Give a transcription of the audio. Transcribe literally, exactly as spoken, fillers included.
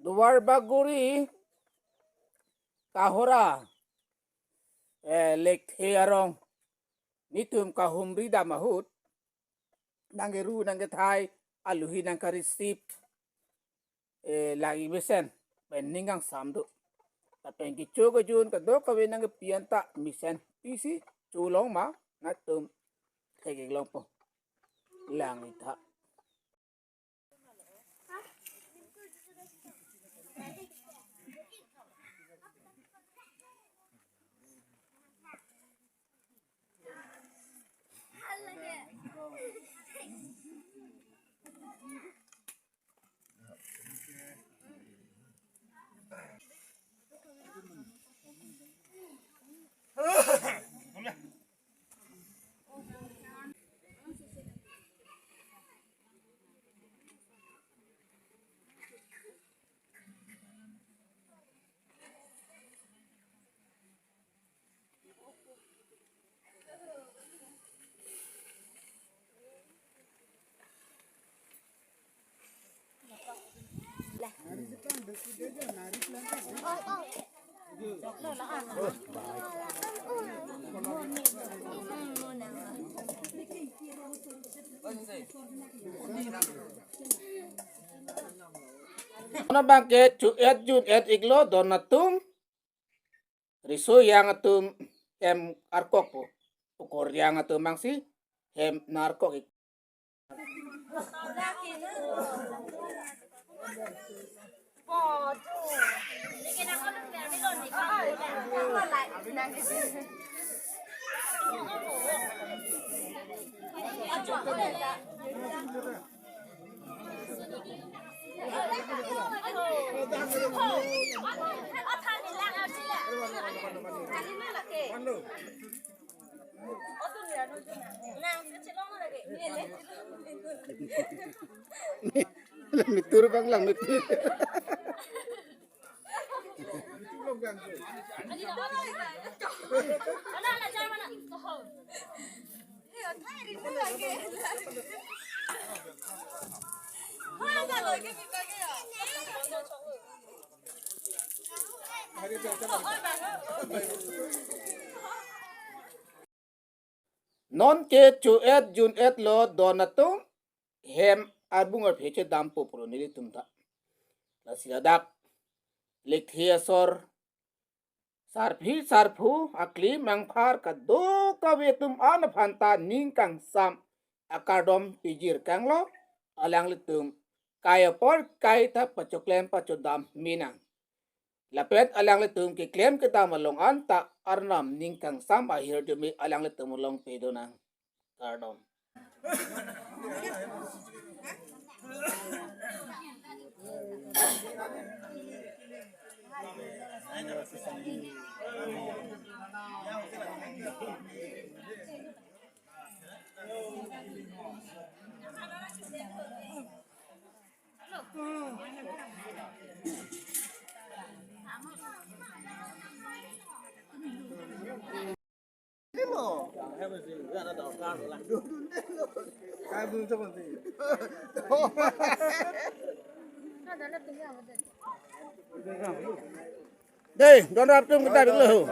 Duarbagori Kahora, eh, Lekthe arong netum kahumri dam ahut, nangkeru nangkethai, aluhi nangka-receive, eh, lagi mesen pen ning kangsam do. Lapen kecho kejun kadokave nangkepi anta mesen pisi cholong ma, netum thek-ik longpo. Lang-iktha. Nonke cho-et jun-et-iklo don atum. Riso yang atum hem arkokpo. Ukor yang atum bangsi hem nang-arkok-ik. Mitur bang lang mitur. Nonke cho-et jun-etlo don atum, hem arbung arphe chedampo puro nelitum ta. Lasi ladak Lekthe asor sarpi sarpo akli mangphar kadokave atum an aphan ta ning kangsam akardom pijir kanglo, alanglitum kai apor kai ta pachoklem pachodam menang. Lapen alanglitum keklem kedam along anta Arnam ning kangsam ahirjume alanglitum along pedonang. Kardom. Dei, don rap atum kita dulu.